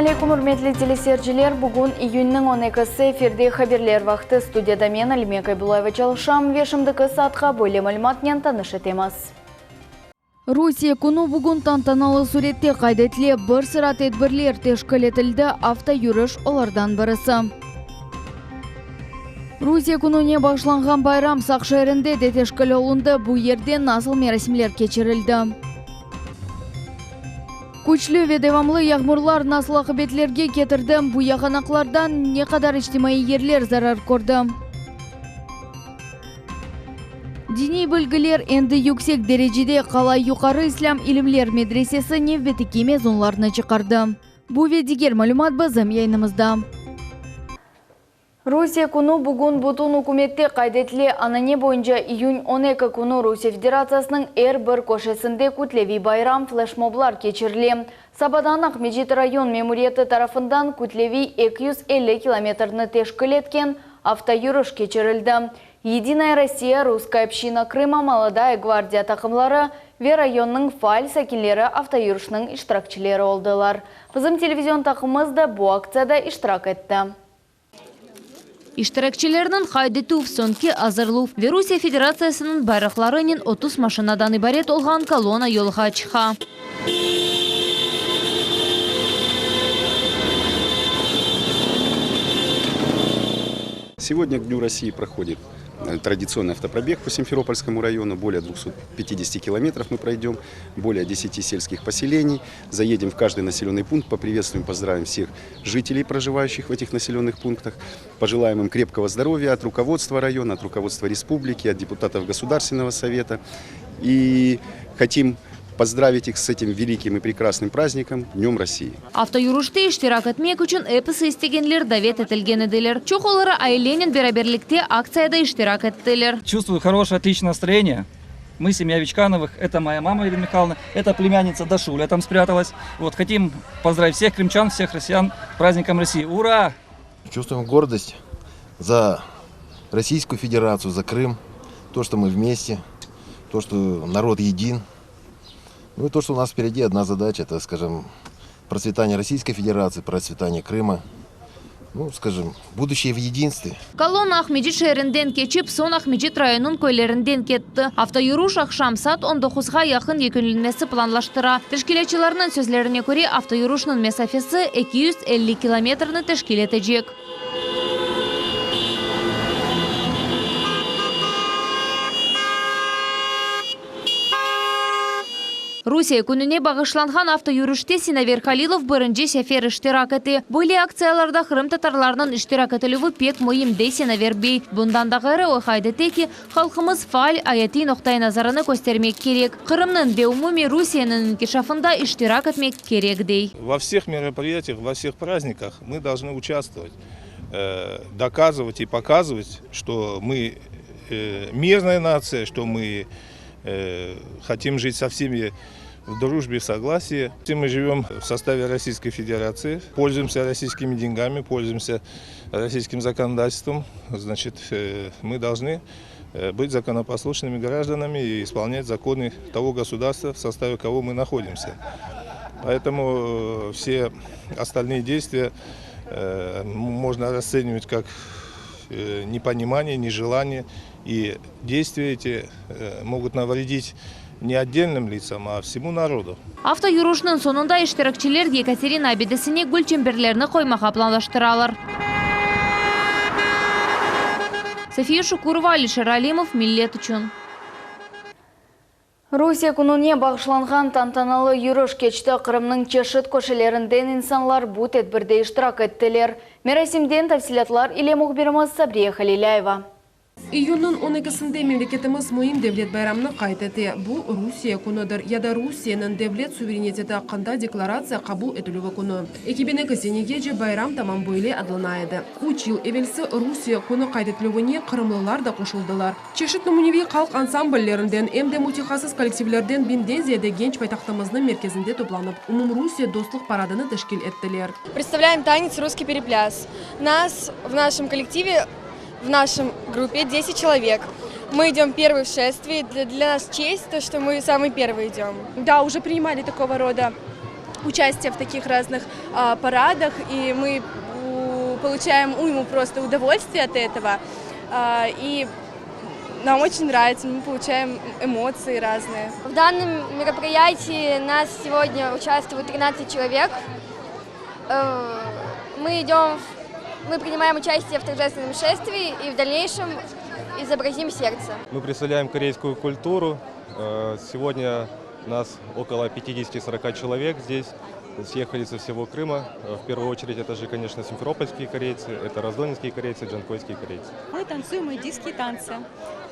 Selâm aleyküm, ürmetli teleseyirciler! Bugün iyünniñ on ekisi, efirde Haberler vaqtı. Studiyada men, Alime Kaybulayeva çalışam ve şimdiki saatqa böyle malümatnen tanış etemiz. Rusiye künü bugün tantanalı sürette qayd etile, bir sıra tedbirler teşkil etildi, avtoyürüş olardan birisi. Rusiye kününe bağışlanğan bayram Saq şeerinde de teşkil olundı, bu yerde nasıl merasimler keçirildi? Küçlü ve devamlı yağmurlar nasıl aqibetlerge ketirdi, bu yağanaqlardan ne qadar içtimaiy yerler zarar kördi? Diniy bilgiler endi yüksek derecede qala Yuqarı İslâm ilimler medresesi nevbeteki mezunlarnı çıqardı. Bu ve diger malümat bizim yayınımızda. Rusiye künü bugün bütün ükümette qayd etile. Anane boyunca iyün 12 künü Rusiye Federatsiyasınıñ er bir köşesinde kütleviy bayram, fleşmoblar keçirile. Sabadan Aqmescit rayon memuriyeti tarafından kütleviy 250 kilometrni teşkil etken avtoyürüş keçirildi. Yedinaya Rossiya, Russkaya obşçina Krıma, Molodaya gvardiya taqımları ve rayonnıñ faal sakinleri avtoyürüşniñ iştirakçileri oldılar. Bizim televizion taqımımız da bu aktsiyada iştirak etti. İştirakçilerniñ qayd etüv, soñki azırluv ve Rusiye Federatsiyasınıñ bayraqlarınen 30 maşinadan ibaret olğan kolonna yolğa çıqa. Сегодня к Дню России проходит традиционный автопробег по Симферопольскому району. Более 250 километров мы пройдем, более 10 сельских поселений. Заедем в каждый населенный пункт, поприветствуем, поздравим всех жителей, проживающих в этих населенных пунктах. Пожелаем им крепкого здоровья от руководства района, от руководства республики, от депутатов Государственного совета. И хотим поздравить их с этим великим и прекрасным праздником, Днем России. Avtoyürüşte iştirak etmek içün episi istegenler davet etilgen ediler. Çoq oları ailenen beraberlikte aktsiyada iştirak ettiler. Чувствую хорошее, отличное настроение. Мы семья Вичкановых, это моя мама Ирина Михайловна, это племянница Дашуля там спряталась. Вот, хотим поздравить всех крымчан, всех россиян с праздником России. Ура! Чувствуем гордость за Российскую Федерацию, за Крым, то, что мы вместе, то, что народ един. Ну и то, что у нас впереди одна задача, это, скажем, процветание Российской Федерации, процветание Крыма. Ну, скажем, будущее в единстве. Kolonna Aqmescit şeerinden keçip, soñ Aqmescit rayonınıñ köylerinden ketti. Avtoyürüş aqşam saat on doquzğa yaqın yekünlenmesi planlaştıra. Teşkilâtçılarnıñ sözlerine köre, avtoyürüşniñ mesafesi 250 kilometrni teşkil etecek. Rusiye kününe bağışlanğan avtoyürüşte Sinaver Halilov birinci sefer iştirak ete. Böyle aktsiyalarda qırımtatarlarnıñ iştirak etilüvi pek müim, dey Sinaver bey. Bundan da ğayrı, o qayd ete ki, halqımız faal ayatiy noqta-i nazarını köstermek kerek, Qırımnıñ ve umumiy Rusiyeniñ inkişafında iştirak etmek kerek, dey. Во всех мероприятиях, во всех праздниках мы должны участвовать, доказывать и показывать, что мы мирная нация, что мы хотим жить со всеми в дружбе, в согласии. Все мы живем в составе Российской Федерации, пользуемся российскими деньгами, пользуемся российским законодательством. Значит, мы должны быть законопослушными гражданами и исполнять законы того государства, в составе кого мы находимся. Поэтому все остальные действия можно расценивать как непонимание, нежелание. И действия эти могут навредить не отдельным лицам, а всему народу. Avtoyürüşniñ soñunda iştirakçiler Yekaterina abidesine gül çemberlerini qoymağa planlaştıralar. Safiye Şukurova, Alişer Alimov, Millet içün. Rusiye kününe bağışlanğan tantanalı yürüş keçti. Qırımnıñ çeşit köşelerinden insanlar bu tedbirde iştirak ettiler. Merasimden tafsilâtlar ile mühbirimiz Sabriye Halilâyeva. İyünniñ on ekisinde memleketimiz müim devlet bayramını qayd ete. Bu, Rusiye künüdir ya da Rusiyeniñ devlet suvereniteti aqqında deklaratsiya qabul etilüvi künü. 2002 senegece bayram tamam böyle adlana edi. Üç yıl evelsi Rusiye künü qayd etilüvine qırımlılar da qoşuldılar. Çeşit nümüneviy halq ansambllerinden, em de mütehassıs kollektivlerden biñden ziyade genç paytahtımıznıñ merkezinde toplanıp, umumrusiye dostluq paradını teşkil ettiler. Predstavlâem tanets Russkiy pereplâs. Nas v našem kollektive, v našem gruppe deset çelovek. Мы idem pervıy v şествии. Для нас честь, то, что мы samıy pervıy idem. Да, уже принимали такого рода. Участие в таких разных парадах, и мы получаем уйму просто удовольствия от этого. И нам очень нравится, мы получаем эмоции разные. В данном мероприятии нас сегодня участвует 13 человек. Мы идем, мы принимаем участие в торжественном шествии и в дальнейшем изобразим сердце. Мы представляем корейскую культуру. Сегодня нас около 50-40 человек здесь. Съехали со всего Крыма. В первую очередь это же, конечно, симферопольские корейцы, это раздольнинские корейцы, джанкойские корейцы. Мы танцуем индийские танцы.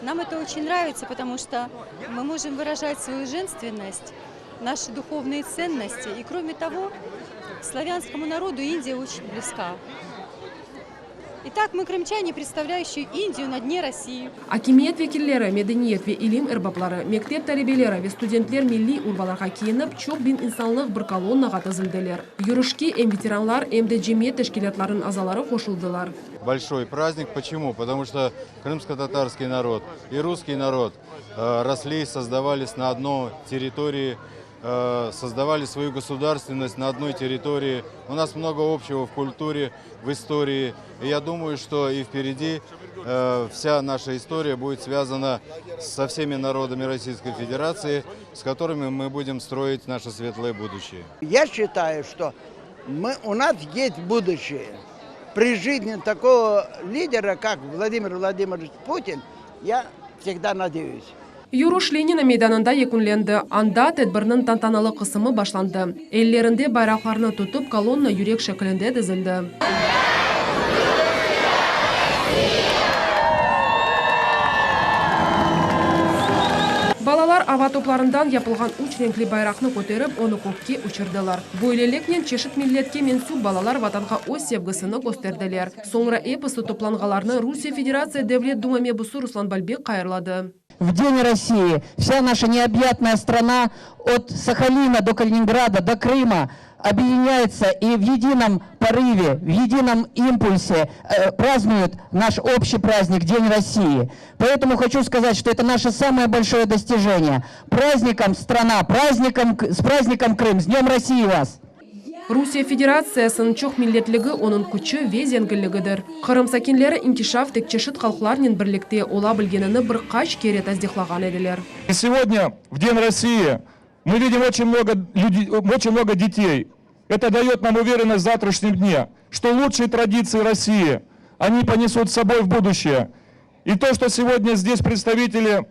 Нам это очень нравится, потому что мы можем выражать свою женственность, наши духовные ценности. И кроме того, славянскому народу Индия очень близка. Итак, мы крымчане, представляющие Индию на дне России. Akimiyet vekilleri, medeniyet ve ilim erbapları, mektep talebeleri ve studentler milliy urbalarğa kiyinip, çoq biñ insanlıq bir kolonnağa tizildiler. Yürüşke em veteranlar, em de cemiyet teşkilâtlarınıñ azaları qoşuldılar. Большой праздник. Почему? Потому что крымско-татарский народ и русский народ росли и создавались на одной территории, создавали свою государственность на одной территории. У нас много общего в культуре, в истории. И я думаю, что и впереди вся наша история будет связана со всеми народами Российской Федерации, с которыми мы будем строить наше светлое будущее. Я считаю, что мы, у нас есть будущее. При жизни такого лидера, как Владимир Владимирович Путин, я всегда надеюсь. Yürüş Lenin meydanında yekünlendi. Anda tedbirniñ tantanalı qısmı başlandı. Ellerinde bayraqlarnı tutıp, kolonna yürek şeklinde tizildi. Balalar ava toplarından yapılğan üç renkli bayraqnı köterip, onı kökke uçurdılar. Böyleliknen, çeşit milletke mensüp balalar Vatanğa öz sevgisini kösterdiler. Soñra episi toplanğanlarnı Rusiye Federatsiya Devlet Duma mebusı Ruslan Balbek hayırladı. В День России вся наша необъятная страна от Сахалина до Калининграда, до Крыма объединяется и в едином порыве, в едином импульсе э, празднует наш общий праздник День России. Поэтому хочу сказать, что это наше самое большое достижение. Праздником страна, праздником, с праздником Крым, с Днем России вас! Rusiye Federatsiyasınıñ çoq milletligi onıñ küçü ve zenginligidir. Qırım sakinleri inkişaf tek çeşit halqlarnen birlikte ola bilgenini bir qaç kere tasdiqlağan ediler. И сегодня, в День России, мы видим очень много, людей, очень много детей. Это дает нам уверенность в завтрашнем дне, что лучшие традиции России они понесут с собой в будущее. И то, что сегодня здесь представители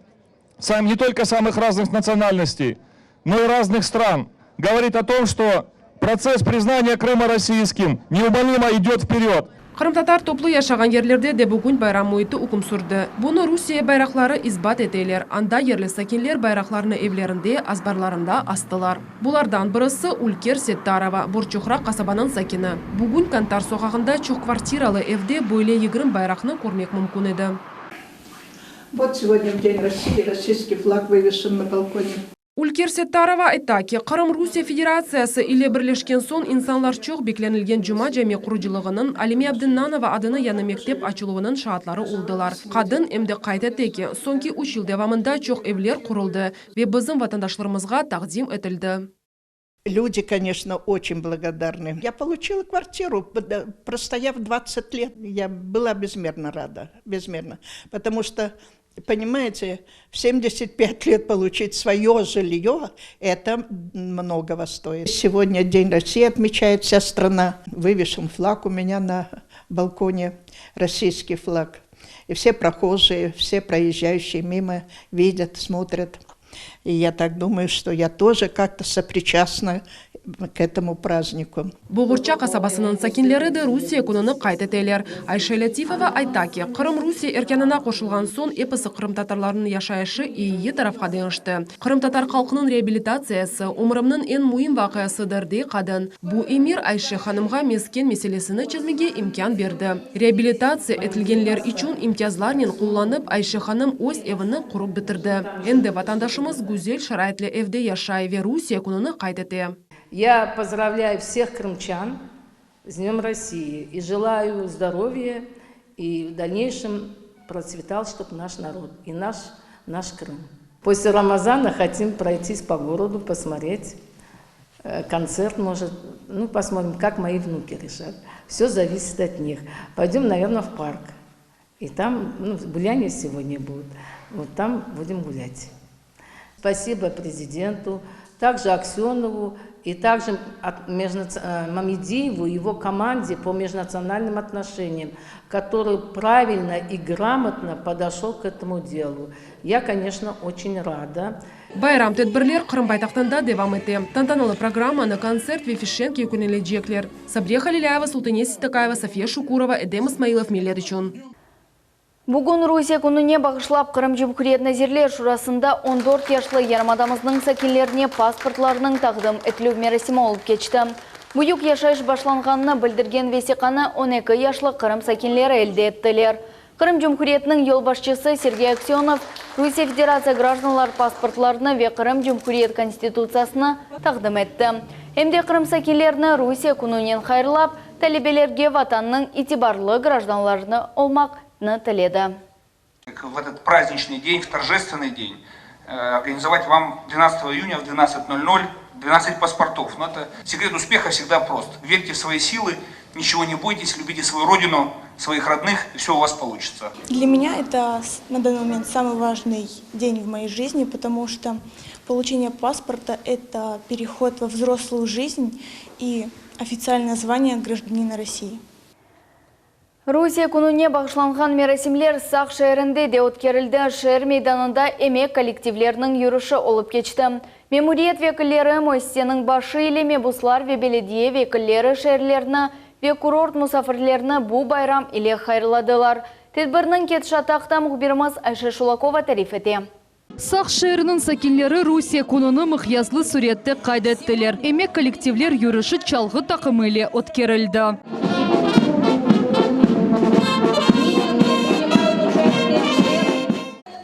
сам, не только самых разных национальностей, но и разных стран, говорит о том, что процесс признания Крыма российским неумолимо идет вперед. Qırımtatar toplu yaşağan yerlerde de bugün bayram müiti üküm sürdi. Bunı Rusiye bayraqları isbat eteler. Anda yerli sakinler bayraqlarnı evlerinde, azbarlarında astılar. Bulardan birisi Ülker Settarova, Borçoqraq qasabanıñ sakini. Bugün Kantar soqağında çoq kvartiralı evde böyle 20 bayraqnı körmek mümkün edi. Вот сегодня в День России российский флаг вывешен на балконе. Ülker Settarova ayta ki, Qırım Rusiye Federatsiyası ile birleşken soñ insanlar çoq beklenilgen Cuma cami qurucılığınıñ, Alime Abdennanova adına yañı mektep açıluvınıñ şaatları oldılar. Qadın em de qayd etti ki, soñki üç yıl devamında çoq evler quruldı ve bizim vatandaşlarımızğa taqdim etildi. Люди, конечно, очень благодарны. Я получила квартиру, простояв 20 лет. Я была безмерно рада, безмерно. Потому что, понимаете, в 75 лет получить свое жилье, это многого стоит. Сегодня День России отмечает вся страна. Вывешен флаг у меня на балконе, российский флаг. И все прохожие, все проезжающие мимо видят, смотрят. И я так думаю, что я тоже как-то сопричастна к этому празднику. Boğurça qasabasınıñ sakinleri de Rusiye kününi qayd eteler. Ayşe Lâtifova ayta ki, Qırım Rusiye erkânına qoşulğan soñ episi qırımtatarlarnıñ yaşayışı eyi tarafqa deñişti. Qırımtatar halqınıñ reabilitatsiyası ömrümniñ eñ müim vaqiasıdır, dey qadın. Bu emir Ayşe hanımğa mesken meselesini çezmege imkân berdi. Reabilitatsiya etilgenler içün imtiyazlarnen qullanıp, Ayşe hanım öz evini qurıp bitirdi. Endi vatandaşımız güzel şaraitli evde yaşay ve Rusiye kününi qayd ete. Я поздравляю всех крымчан с Днем России и желаю здоровья и в дальнейшем процветал, чтобы наш народ и наш, наш Крым. После Рамазана хотим пройтись по городу, посмотреть. Концерт, может, ну, посмотрим, как мои внуки решат. Все зависит от них. Пойдем, наверное, в парк. И там, ну, гуляние сегодня будет. Вот там будем гулять. Спасибо президенту, также Аксенову и также Мамедиеву и его команде по межнациональным отношениям, который правильно и грамотно подошел к этому делу. Я, конечно, очень рада. Bayram tedbirler Qırım paytahtında devam ete. Tantanalı programmanı kontsert ve fişenk yekünleycekler. Sabriye Halilâyeva, Sultane Seytakayeva, Safiye Şukurova, Edem İsmailov Millet içün. Bugün Rusiye kününe bağışlap Qırım Cumhuriyet Nazirler Şurasında on dört yaşlı yarımadamıznıñ sakinlerine pasportlarnıñ taqdim etilüv merasimi olıp keçti. Büyük yaşayış başlanğanını bildirgen vesiqanı on eki yaşlı Qırım sakinleri elde ettiler. Qırım Cumhuriyetiniñ yolbaşçısı Sergey Aksönov Rusiye Federatsiya grajdanlar pasportlarını ve Qırım Cumhuriyet Konstitutsiyasını taqdim etti. Em de Qırım sakinlerini Rusiye kününen hayırlap, talebelerge Vatannıñ itibarlı grajdanlarını olmaqnı tiledi. В этот праздничный день, в торжественный день, организовать вам 12 июня в 12:00 12 паспортов. Но это секрет успеха всегда прост. Верьте в свои силы, ничего не бойтесь, любите свою родину, своих родных, и все у вас получится. Для меня это на данный момент самый важный день в моей жизни, потому что получение паспорта – это переход во взрослую жизнь и официальное звание гражданина России. Rusiye kününe bağışlanğan merasimler Saq şeerinde de ötkerildi. Şeer meydanında emek kollektivleriniñ yürüşi olıp keçti. Memuriyet vekilleri, müessiseniñ başı ile mebuslar ve belediye vekilleri şeerlilerni ve kurort musafirlerini bu bayram ile hayırladılar. Tedbirniñ ketişatı aqta mühbirimiz Ayşe Şulakova tarif ete. Saq şeeriniñ sakinleri Rusiye kününi mıqyaslı sürette qayd ettiler. Emek kollektivler yürüşi çalğı taqımı ile ötkerildi.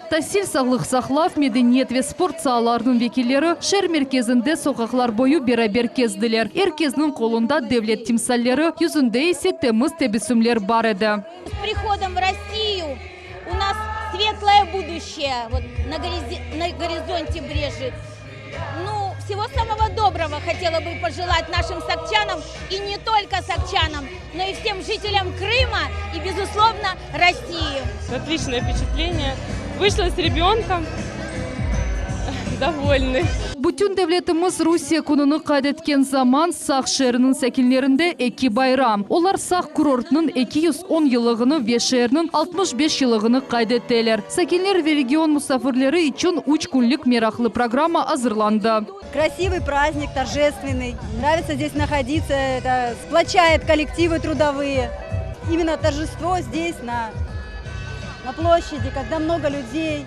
Tasil, sağlıq saqlav, medeniyet ve sport saalarınıñ vekilleri şeer merkezinde soqaqlar boyu beraber kezdiler. Er kesniñ qolunda devlet timsalleri, yüzünde ise temiz tebessümler bar edi. S prihodom v Rossiyu u nas svetloye buduşçeye vot na gorizonte brejit. Nu, vsego samogo dobrogo hotela by pojelat našim sakçanam i ne tolko sakçanam, no i vsem jiteljam Kryma i, bezuslovno, Rossii. Otliçnoye vpeçatleniye. Vışla s rebenkom. Dovolny. Bütün devletimiz Rusiye kününi qayd etken zaman Saq şeeriniñ sakinlerinde eki bayram. Olar Saq kurortınıñ 210 yıllığını ve şeerniñ 65 yıllığını qayd eteler. Sakinler ve region musafirleri içün üç künlik meraqlı programma azırlandı. Krasivый праздник, торжественный. Нравится здесь находиться, это сплочает коллективы трудовые. Именно торжество здесь, на, на площади, когда много людей.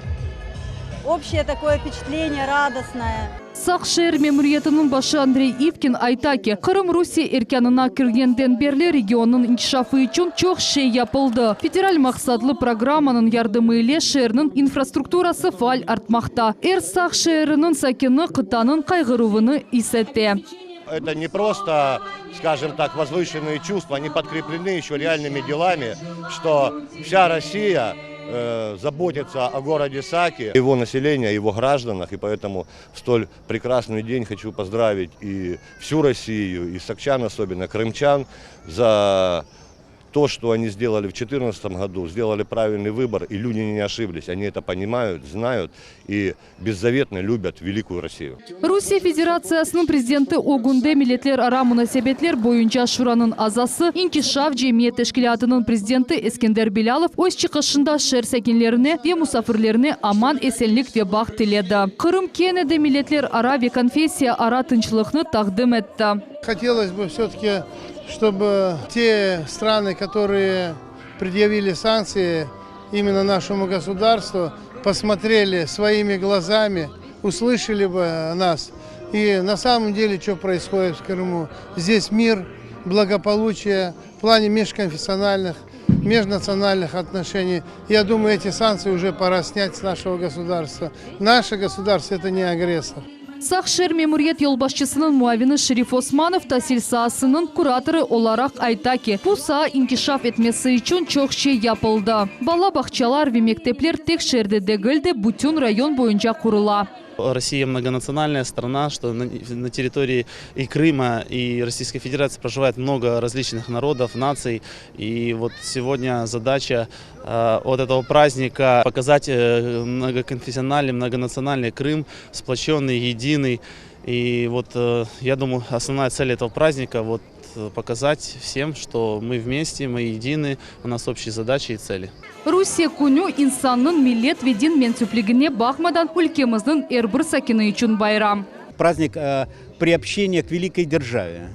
Общее такое впечатление радостное. Saq şeer memuriyetiniñ başı Andrey İvkin ayta ki, Qırım Rusiye erkânına kirgenden berli regionnıñ inkişafı içün çoq şey yapıldı. Federal maqsatlı programmanıñ yardımı ile şeerniñ infrastrukturası faal artmaqta. Er Saq şeeriniñ sakini qıtanıñ qayğıruvını is ete. Это не просто, скажем так, возвышенные чувства, они подкреплены еще реальными делами, что вся Россия заботится о городе Саки, его населении, его гражданах, и поэтому в столь прекрасный день хочу поздравить и всю Россию, и сакчан, особенно крымчан, за то, что они сделали в 2014 году, сделали правильный выбор, и люди не ошиблись. Они это понимают, знают и беззаветно любят великую Россию. Rusiye Federatsiyasınıñ prezidenti ögünde Milletlerara munasebetler boyunca Şuranıñ azası, İnkişaf cemiyet teşkilâtınıñ prezidenti Eskender Bilâlov öz çıqışında şeer sakinlerine ve musafirlerine aman-esenlik ve baht tiledi. Qırım kene de milletlerara ve konfessiyaara tınçlıqnı taqdim etti. Hotelos бы все-таки, чтобы те страны, которые предъявили санкции именно нашему государству, посмотрели своими глазами, услышали бы нас. И на самом деле, что происходит в Крыму? Здесь мир, благополучие в плане межконфессиональных, межнациональных отношений. Я думаю, эти санкции уже пора снять с нашего государства. Наше государство – это не агрессор. Saq şeer memuriyet yolbaşçısınıñ muavini Şerif Osmanov tasil saasınıñ kuratorı olaraq ayta ki, bu saa inkişaf etmesi içün çoq şey yapıldı. Bala bağçalar ve mektepler tek şeerde degil de, bütün rayon boyunca qurula. Россия многонациональная страна, что на территории и Крыма, и Российской Федерации проживает много различных народов, наций. И вот сегодня задача от этого праздника показать многоконфессиональный, многонациональный Крым, сплоченный, единый. И вот, я думаю, основная цель этого праздника вот показать всем, что мы вместе, мы едины, у нас общие задачи и цели. Rusiye künü insannıñ millet ve din mensüpligine baqmadan ülkemizniñ er bir sakini içün bayram. Праздник приобщения к великой державе.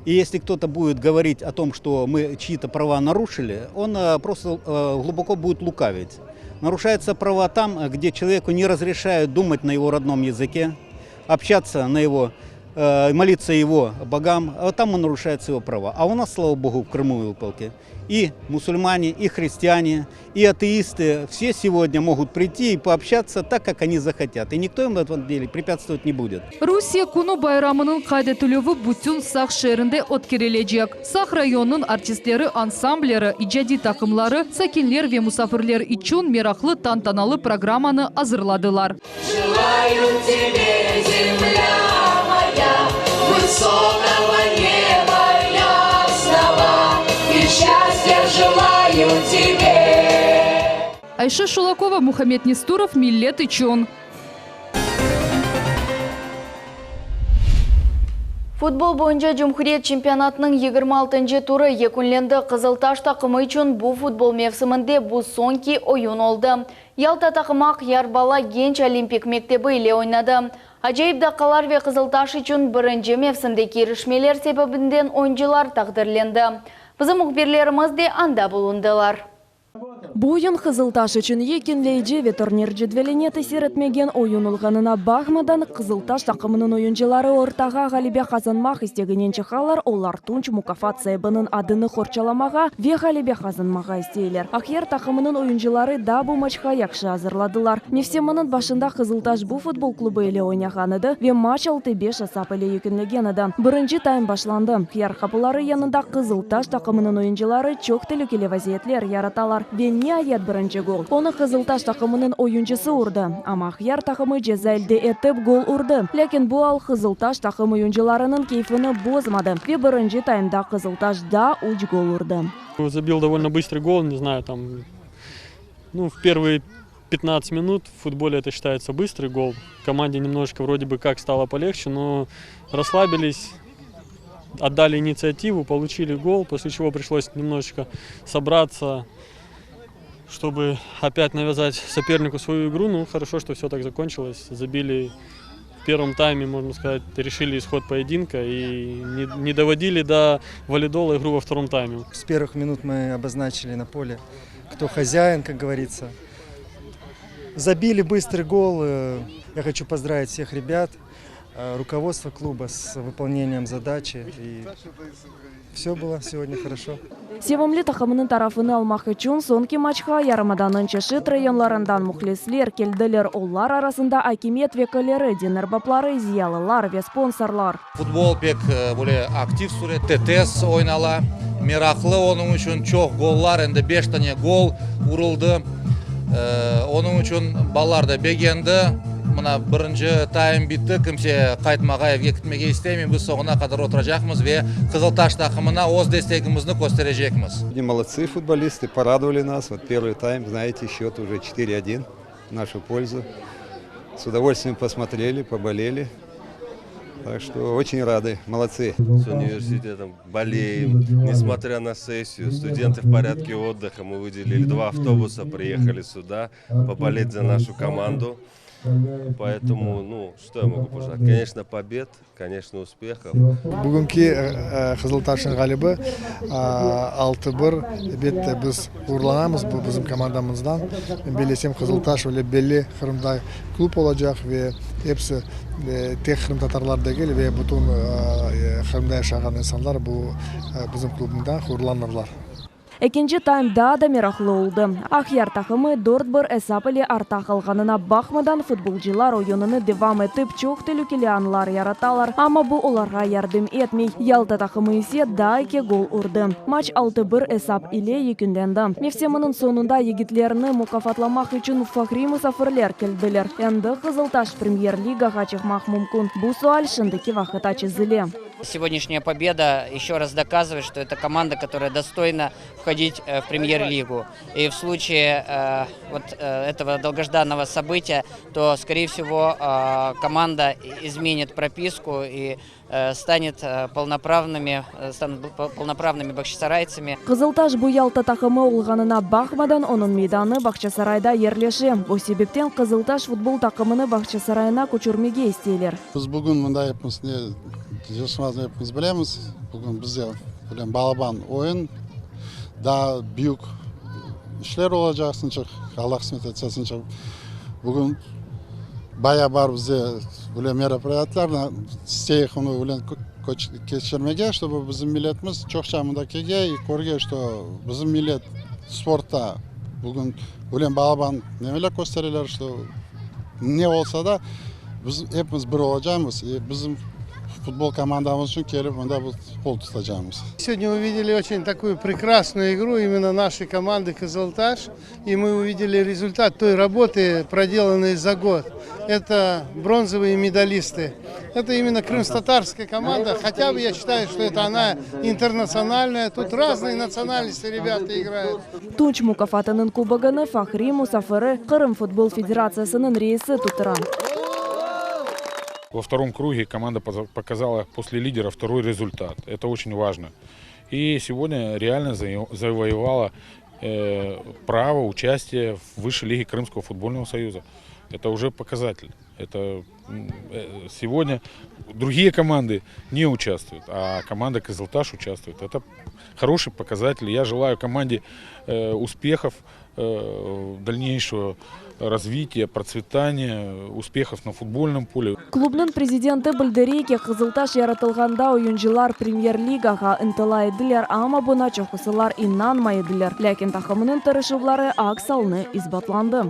И если кто-то будет говорить о том, что мы чьи-то права нарушили, он просто глубоко будет лукавить. Нарушаются права там, где человеку не разрешают думать на его родном языке, общаться на его, молиться его богам, а там он нарушается его права. А у нас, слава богу, в Крыму и Выполке и мусульмане, и христиане, и атеисты, все сегодня могут прийти и пообщаться так, как они захотят. И никто им в этом деле препятствовать не будет. Rusiye künü bayramınıñ qayd etilüvi bütün Saq şeerinde ötkerilecek. Saq rayonınıñ artistleri, ansamblleri, icadiy taqımları sakinler ve musafirler içün meraqlı tantanalı programmanı azırladılar. Желаю тебе, земля моя, высокого неба ясного, и счастья желаю тебе. Ayşe Şulakova, Muhammed Nesturov, Millet içün. Futbol boyunca cumhuriyet çempionatınıñ 26 turı yekünlendi. Qızıltaş taqımı içün bu futbol mevsiminde bu soñki oyun oldı. Yalta taqımı Aqyar bala genç olimpik mektebi ile oynadı. Acayip daqqalar ve Qızıltaş içün birinci mevsimdeki irişmeler sebebinden oyuncılar taqdirlendi. Bizim mühbirlerimiz de anda bulundılar. Bu oyun Qızıltaş içün yekünleyici ve turnir cedveline tesir etmegen oyun olğanına baqmadan, Qızıltaş taqımınıñ oyuncıları ortağa ğalebe qazanmaq isteginen çıqalar, olar tunç mukâfat saibiniñ adını qorçalamağa ve ğalebe qazanmağa isteyler. Aqyar taqımınıñ oyuncıları da bu maçqa yahşı azırladılar. Mevsiminiñ başında Qızıltaş bu futbol klubı ile oynağan edi ve maç 6-5 esap ile yekünlegen edi. Birinci taym başlandı. Aqyar qapıları yanında Qızıltaş taqımınıñ oyuncıları çoq telükeli vaziyetler yaratalar ve niayet birinci gol. Onı Qızıltaş taqımınıñ oyuncısı urdı. Amma Aqyar taqımı ceza elde etip gol urdı. Lâkin bu al Qızıltaş taqım oyuncılarınıñ keyfini bozmadı ve birinci taymda Qızıltaş daa üç gol urdı. Забил довольно быстрый гол, не знаю, там, ну, в первые 15 минут в футболе это считается быстрый гол. Команде немножечко вроде бы как стало полегче, но расслабились, отдали инициативу, получили гол, после чего пришлось немножечко собраться, чтобы опять навязать сопернику свою игру. Ну, хорошо, что все так закончилось. Забили в первом тайме, можно сказать, решили исход поединка и не, не доводили до валидола игру во втором тайме. С первых минут мы обозначили на поле, кто хозяин, как говорится. Забили быстрый гол. Э, Я хочу поздравить всех ребят, э, руководство клуба с выполнением задачи. И все было сегодня хорошо. Sevimli taqımınıñ tarafını almaq içün soñki maçqa yarımadanıñ çeşit rayonlarından mühlisler keldiler. Olar arasında akimiyet vekilleri, din erbapları, ziyalılar ve sponsorlar. Futbol pek böyle aktiv sürette tez oynala, meraqlı, onıñ içün çoq gollar, endi beş tane gol uruldı. Onıñ içün balalar da begendi. Mına birinci taym bitti, kimse qaytmağa, evge ketmege istemey, biz soñuna qadar oturacaqmız ve Qızıltaş taqımına öz destegimizni kösterecekmiz. Молодцы футболисты, порадовали нас. Вот первый тайм, знаете, счет уже 4-1 в нашу пользу. С удовольствием посмотрели, поболели. Так что очень рады, молодцы. С университетом болеем, несмотря на сессию. Студенты в порядке отдыха. Мы выделили два автобуса, приехали сюда поболеть за нашу команду. Поэтому, ну, что я могу пожелать? Конечно, побед, конечно, успехов. Bugünki Qızıltaşnıñ ğalibi 6-1 elbette biz ğururlanamız bu bizim komandamızdan. Men bellesem Qızıltaş öyle belli Qırımda klub olacaq ve episi tek qırımtatarlar degil ve bütün Qırımda yaşağan insanlar bu bizim klubından ğururlanırlar. Ekinci taym daa da meraqlı oldı. Aqyar taqımı dört bir esap ile artta qalğanına baqmadan, futbolcılar oyunını devam etip, çoq telükeli anlar yaratalar, amma bu olarğa yardım etmey. Yalta taqımı ise daa eki gol urdı. Maç 6-1 esap ile yekünlendi. Mevsiminiñ soñunda yigitlerni mukâfatlamaq içün fahriy musafirler keldiler. Endi Qızıltaş Premyer-ligağa çıqmaq mümkün. Bu sual şimdiki vaqıtta çezile. Сегодняшняя победа еще раз доказывает, что это команда, которая достойна входить э, в премьер-лигу. И в случае э, вот э, этого долгожданного события, то, скорее всего, команда изменит прописку и станет полноправными, станут полноправными бахчисарайцами. Qızıltaş bu Yalta taqımı olğanına baqmadan, onıñ meydanı Bağçasarayda yerleşe. Bu sebepten Qızıltaş futbol taqımını Bağçasarayına köçürmege isteyler. Biz bugün mında epimiz ne yaşamağımıznı epimiz bilemiz. Bugün bizde bilem balaban oyun, daa büyük işler olacaq sınçıq, Alla qısmet etse sınçıq. Bugün baya bar bizde bilem meropriyatlar, isteyik onı bilem keçirmege, ştobu bizim milletimiz çoqça mında kelge i körge, şto bizim millet sportta bugün bilem balaban nemeler köstereler, şto ne olsa da, biz epimiz bir olacamız i bizim futbol komandamız içün kelip mında biz qol tutacamız. Сегодня увидели очень такую прекрасную игру именно нашей команды «Кызылташ». И мы увидели результат той работы, проделанной за год. Это бронзовые медалисты. Это именно крымско-татарская команда. Хотя бы я считаю, что это она интернациональная. Тут разные национальности ребята играют. Tunç mukâfatınıñ kubogını fahriy musafiri Qırım futbol federatsiyasınıñ reisi tuttıra. Во втором круге команда показала после лидера второй результат. Это очень важно. И сегодня реально завоевала э, право участия в высшей лиге Крымского футбольного союза. Это уже показатель. Это э, сегодня другие команды не участвуют, а команда Кызылташ участвует. Это хороший показатель. Я желаю команде э, успехов, э, дальнейшего развития, процветания, успехов на футбольном поле. Klubnıñ prezidenti bildire ki, Qızıltaş yaratılğanda oyuncılar Premyer-ligağa ıntıla ediler, amma buña çoqusılar inanmay ediler. Lâkin taqımınıñ tırışuvları aks alnı isbatlandı.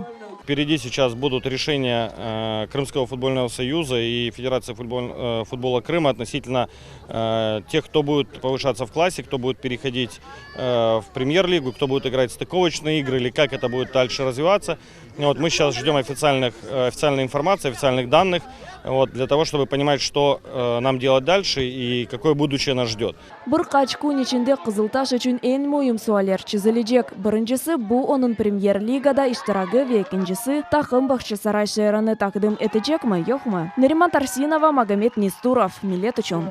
Впереди сейчас будут решения э, Крымского футбольного союза и Федерации футбол, э, футбола Крыма относительно э, тех, кто будет повышаться в классе, кто будет переходить в премьер-лигу, кто будет играть стыковочные игры или как это будет дальше развиваться. Вот мы сейчас ждем официальных, официальной информации, официальных данных вот, для того, чтобы понимать, что нам делать дальше и какое будущее нас ждет. Bir qaç kün içinde Qızıltaş içün eñ müim sualler çezilecek. Birincisi, bu onıñ Premyer-ligada iştiragi ve ekincisi, taqım Bağçasaray şeerini taqdim etecekmi, yoqmı? Neriman Tarsinova, Magomed Nesturov, Millet içün.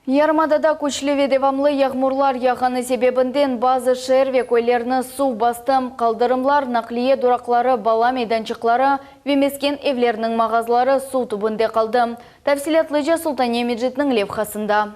Yarımadada küçlü ve devamlı yağmurlar yağğanı sebebinden bazı şeer ve köylerni suv bastı. Qaldırımlar, naqliye duraqları, bala meydançıqları ve mesken evlerniñ mağazları suv tübünde qaldı. Tafsilâtlıca Sultaniye Mecitniñ levhasında.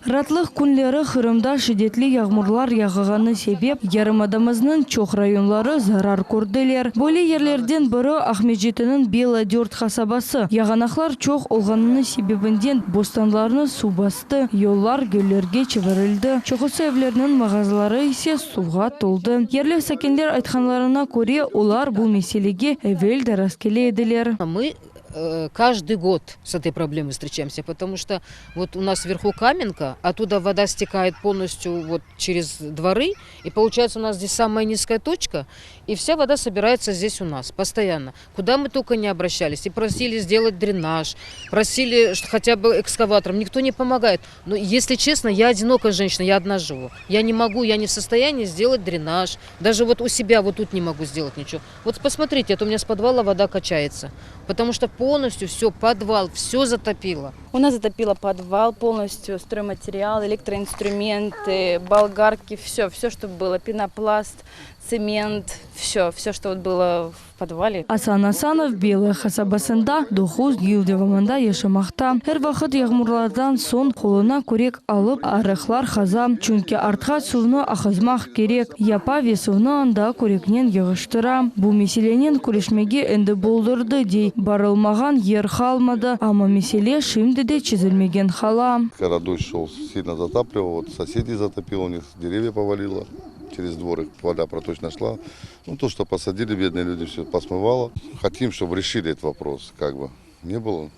Raatlıq künleri Qırımda şiddetli yağmurlar yağğanı sebep yarımadamıznıñ çoq rayonları zarar kördiler. Böyle yerlerden biri Aqmescitniñ Bela Dört qasabası. Yağanaqlar çoq olğanını sebebinden bostanlarnı suv bastı, yollar göllerge çevirildi, çoqusı evlerniñ mağazları ise suvğa toldı. Yerli sakinler aytqanlarına köre, olar bu meselege evel de rastkele ediler. Мы э, каждый год с этой проблемой встречаемся, потому что вот у нас вверху Каменка, оттуда вода стекает полностью вот через дворы, и получается у нас здесь самая низкая точка, и вся вода собирается здесь у нас постоянно. Куда мы только не обращались, и просили сделать дренаж, просили что хотя бы экскаватором, никто не помогает. Но если честно, я одинокая женщина, я одна живу. Я не могу, я не в состоянии сделать дренаж, даже вот у себя вот тут не могу сделать ничего. Вот посмотрите, это у меня с подвала вода качается, потому что полностью все, подвал, все затопило. У нас затопило подвал полностью, стройматериал, электроинструменты, болгарки, все, все, что было, пенопласт, цемент, все, все, что вот было в подвале. Asan Asanov Bela qasabasında 9 yıl devamında yaşamaqta. Er vaqıt yağmurlardan soñ qoluna kürek alıp arıqlar qaza. Çünki artqa suvnı aqızmaq kerek. Yapa ve suvnı anda küreknen yığıştıra. Bu meselenen küreşmege endi boldurdı dey. Barılmaq. Olmağan yer qalmadı, amma mesele şimdi de çezilmegen qala. Когда дождь шел, сильно затапливало, вот соседей затопило, у них деревья повалило, через двор их вода проточная шла. Ну, то, что посадили, бедные люди, все посмывало. Хотим, чтобы решили этот вопрос, как бы не было.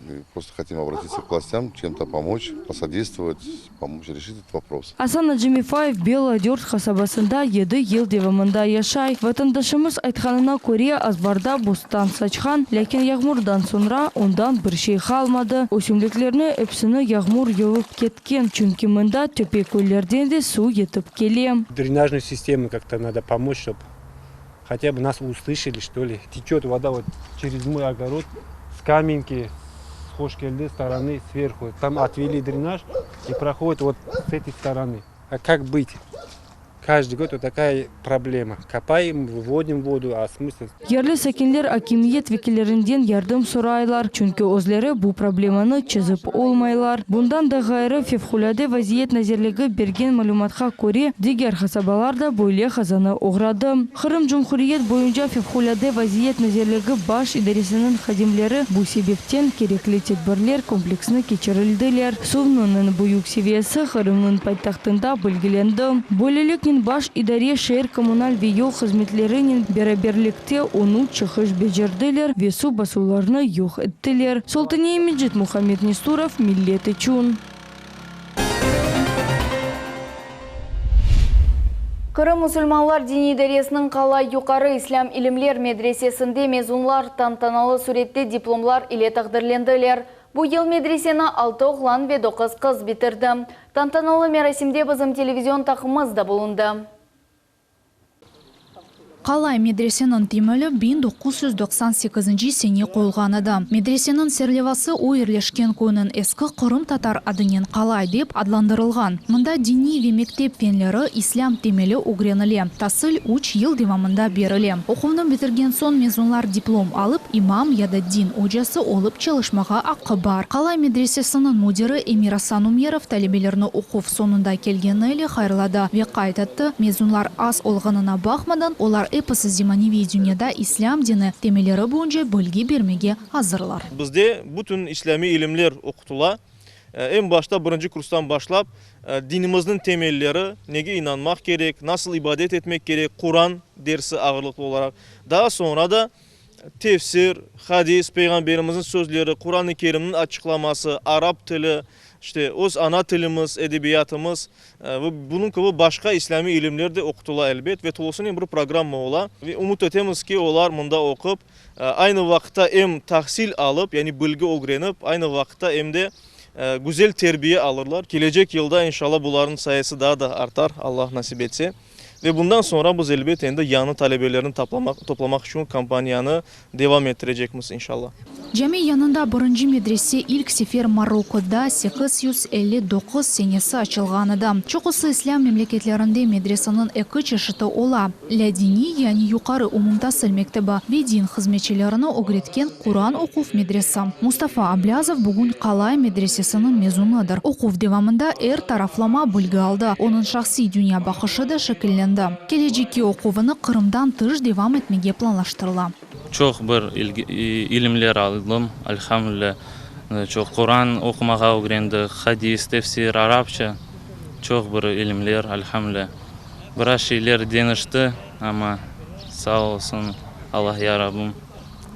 И просто хотим обратиться к властям, чем-то помочь, посодействовать, помочь решить этот вопрос. Asan Acimifayev Belaya Dört qasabasında yedi yıl devamında yaşay. Vatandaşımız aytqanına köre, azbarda bostan saçqan, lâkin yağmurdan soñra ondan bir şey qalmadı. Ösümliklerni episini yağmur yuvıp ketken, çünki mında töpe köylerden de suv yetip kele. Дренажную систему как-то надо помочь, чтоб хотя бы нас услышали, что ли. Течет вода вот через мой огород с Каменки, с Хошкельды стороны сверху. Там отвели дренаж и проходит вот с этой стороны. А как быть? Каждый год вот такая проблема. Копаем, выводим воду, а смысл? Yerli sakinler akimiyet vekillerinden yardım soraylar, çünki özleri bu problemanı çezip olmaylar. Bundan da ğayrı, Fevqulâde vaziyet nazirligi bergen malümatqa köre, diger qasabalar da böyle qazanı oğradı. Qırım Cumhuriyet boyunca Fevqulâde vaziyet nazirligi baş idaresiniñ hadimleri bu sebepten kerekli tedbirler kompleksini keçirildiler. Suvnıñ eñ büyük seviyesi Qırımnıñ paytahtında belgilendi. Böyleliknen baş idare şeer kommunal ve yol hızmetlerinen beraberlikte on üç çıqış becerdiler ve suv basuvlarını yoq ettiler. Sultaniye Mecit, Muhammed Nesturov, Millet içün. Qırım musulmanlar diniy idaresiniñ Qalay yuqarı islâm ilimler medresesinde mezunlar tantanalı sürette diplomlar ile taqdirlendiler. Bu yıl medreseni altı oğlan ve doquz qız bitirdi. Tantanalı merasimde bizim televizion taqımımız da bulundı. Qalay medreseniñ temeli 1998-nci sene qoyulğan edi. Medreseniñ serlevası o yerleşken köyniñ eski qırımtatar adınen Qalay dep adlandırılğan. Mında diniy ve mektep fenleri, islâm temeli ögrenile. Tasil üç yıl devamında berile. Oquvnı bitirgen soñ mezunlar diplom alıp, imam ya da din ocası olıp çalışmağa aqqı bar. Qalay medresesiniñ müdiri Emir-Asan Umerov talebelerni oquv soñunda kelgeni ile hayırladı ve qayd etti, mezunlar az olğanına baqmadan, olar episi zemaneviy dünyada islâm dini temelleri boyunca bilgi bermege azırlar. Bizde bütün islâmiy ilimler oqutıla. Eñ başta birinci kurstan başlap dinimizniñ temelleri, nege inanmaq kerek, nasıl ibadet etmek kerek, Quran dersi ağırlıqlı olaraq. Daa soñra da tefsir, hadis, Peyğamberimizniñ sözleri, Quran-ı Kerimniñ açıqlaması, arap tili, işte, öz ana tilimiz, edebiyatımız ve bunıñ kibi başqa islâmiy ilimler de oqutıla, elbet, ve tolusınen bir programma ola. Ve ümüt etemiz ki, olar mında oqup, aynı vaqıtta em tahsil alıp, yani bilgi ögrenip, aynı vaqıtta em de güzel terbiye alırlar. Kelecek yılda, inşallah, bularnıñ sayısı daa da artar, Allah nasip etse. Ve bundan soñra biz, elbet, endi yañı talebelerni taplamaq, toplamaq içün kampaniyanı devam ettirecekmiz, inşallah. Cami yanında birinci medrese ilk sefer Marokkoda 859 senesi açılğan edi. Çoqusı islâm memleketlerinde medreseniñ eki çeşiti ola, lâdiniy, yani yuqarı umumtasil mektebi, ve din hızmetçilerini ögretken Quran oquv medresi. Mustafa Ablâzov bugün Qalay medresesiniñ mezunıdır. Oquv devamında er taraflama bilgi aldı, onıñ şahsiy dünyabaqışı da şekillendi. Kelecekke oquvını Qırımdan tış devam etmege planlaştırıla. Çoq bir ilimler aldım, elhamdülilâ. Çoq Quran oqumağa ögrendik, hadis, tefsir, arapça, çoq bir ilimler, elhamdülilâ. Biraz şeyler deñişti, amma sağ olsun Allah ya Rabbim.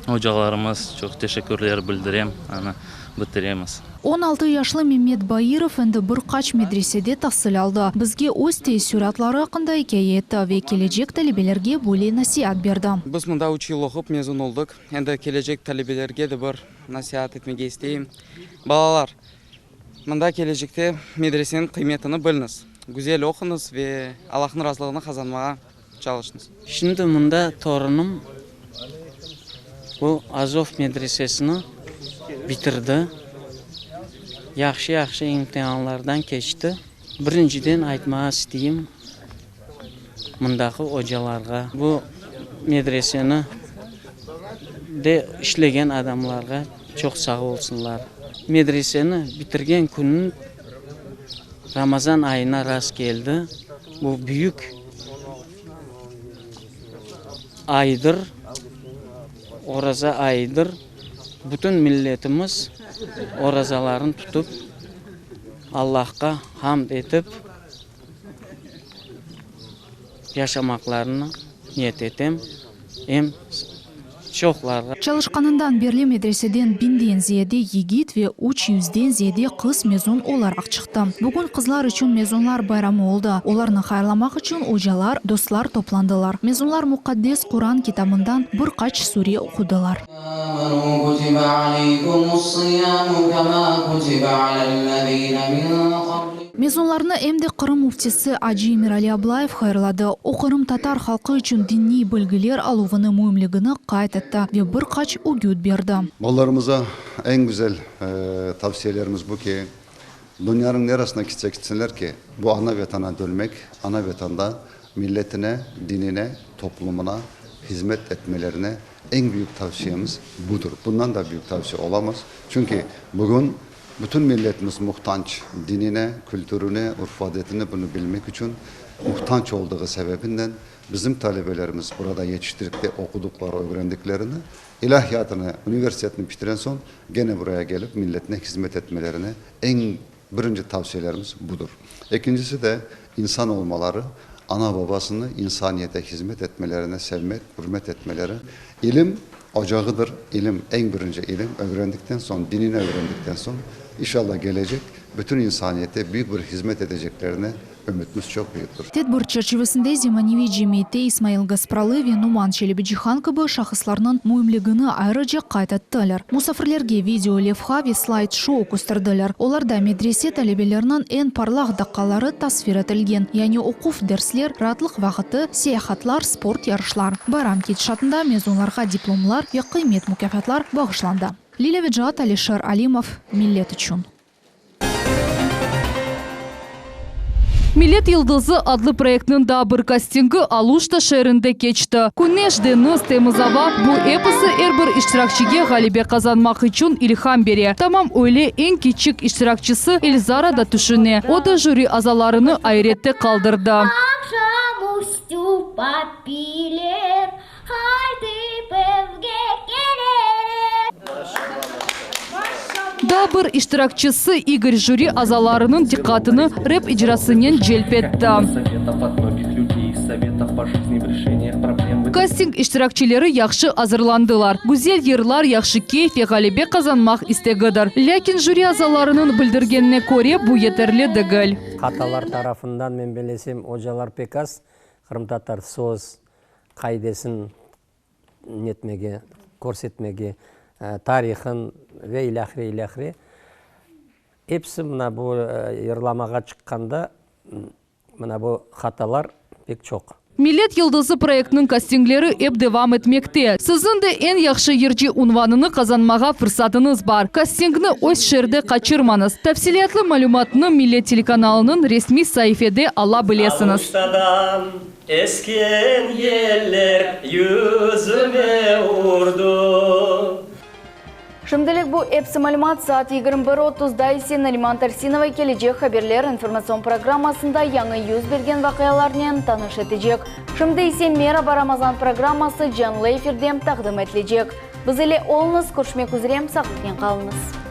Ocalarımız çoq teşekkürler bildirem, ana, bitiremiz. 16 yaşlı Memet Bairov endi bir qaç medresede tahsil aldı. Bizge öz teessüratları aqqında ikâye etti ve kelecek talebelerge böyle nasiat berdi. Biz mında üç yıl oqup mezun oldıq. Endi kelecek talebelerge de bir nasiat etmege isteyim. Balalar, mında kelecekte medreseniñ qıymetini biliñiz, güzel oquñız ve Allahnıñ razılığını qazanmağa çalışıñız. Şimdi mında torunım bu Azov medresesini bitirdi, yahşı-yahşı imtianlardan keçti. Birinciden aytmağa isteyim, mındaki ocalarğa, bu medreseni de işlegen adamlarğa çoq sağ olsunlar. Medreseni bitirgen künüm Ramazan ayına rast keldi. Bu büyük aydır, oraza ayıdır. Bütün milletimiz orazalarını tutıp, Allahqa hamd etip yaşamaqlarını niyet etem. Em çoqlarğa. Çalışqanından berli medreseden biñden ziyade yigit ve üç yüzden ziyade qız mezun olaraq çıqtı. Bugün qızlar içün mezunlar bayramı oldı. Olarnı hayırlamaq içün ocalar, dostlar toplandılar. Mezunlar muqaddes Quran kitabından bir qaç sure oqudılar. Mezunlarnı em de Qırım müftisi acı Emirali Ablayev hayırladı. O, qırımtatar halqı içün diniy bilgiler aluvını müimligini qayd etti ve bir qaç ögüt berdi. Balalarımıza eñ güzel tavsiyelerimiz bu ki, dünyanıñ neresine kitse kitsinler ki, bu ana Vetana dönmek, ana Vetanda milletine, dinine, toplumına hizmet etmelerine eñ büyük tavsiyemiz budır. Bundan da büyük tavsiye olamaz. Çünki bugün Bütün milletimiz muhtanç dinine, kültürüne, urf-adetine bunı bilmek içün muhtanç olduğı sebebinden bizim talebelerimiz burada yetiştirip de oqudıqları, ögrendiklerini ilâhiyatını, universitetni bitiren soñ gene buraya kelip milletine hizmet etmelerine eñ birinci tavsiyelerimiz budır. Ekincisi de insan olmaları, ana-babasını insaniyete hizmet etmelerine sevmek, ürmet etmeleri. İlim ocağıdır, ilim, eñ birinci ilim, ögrendikten soñ, dinini ögrendikten soñ, inşallah kelecek bütün insaniyete büyük bir hizmet edeceklerine ümütimiz çoq büyüktir. Tedbir çerçivesinde zemaneviy cemiyette İsmail Gaspralı ve Numan Çelebicihan kibi şahıslarnıñ müimligini ayrıca qayd ettiler. Musafirlerge video levha ve slayd-şou kösterdiler. Olarda medrese talebeleriniñ eñ parlaq daqqaları tasvir etilgen, yani oquv, dersler, raatlıq vaqıtı, seyahatlar, sport yarışlar. Bayram ketişatında mezunlarğa diplomlar ve qıymet mukâfatlar bağışlandı. Lilâ Vecaat, Alişer Alimov, Millet içün. Millet yıldızı adlı proyektniñ daa bir kastingi Aluşta şeerinde keçti. Küneş, deñiz, temiz ava, bu episi er bir iştirakçige ğalebe qazanmaq içün ilham bere. Tamam öyle eñ kiçik iştirakçisi Elzara da tüşüne. O da jüri azalarını ayrette qaldırdı. Daa bir iştirakçisi İgor jüri azalarınıñ diqqatını rep icrasınen celp etti. Kasting iştirakçileri yahşı azırlandılar. Güzel yırlar, yahşı keyf ve ğalebe qazanmaq istegidir. Lâkin jüri azalarınıñ bildirgenine köre, bu yeterli degil. Hatalar tarafından, men belesem, ocalar pek az qırımtatar söz qaidesin netmege, körsetmege, tarihın ve ilâhre, ilâhre. Episi mına bu yırlamağa çıqqanda mına bu hatalar pek çoq. Millet yıldızı proyektiniñ kastingleri ep devam etmekte. Siziñ de eñ yahşı yırcı unvanını qazanmağa fırsatıñız bar. Kastingni öz şeerde qaçırmañız. Tafsilâtlı malümatnı Millet telekanalınıñ resmiy saifede ala bilesiñiz. Esken yeller yüzüme urdu. Şimdilik bu epsi malümat, saat 21 otuzda ise Nariman Tarsinova kelecek haberler informatsion programmasında yañı yüz bergen vaqialarnen tanış etecek. Şimdi ise Meraba Ramazan programması canlı efirde taqdim etilecek. Biz ile oluñız, körüşmek üzre, sağlıqnen qalıñız.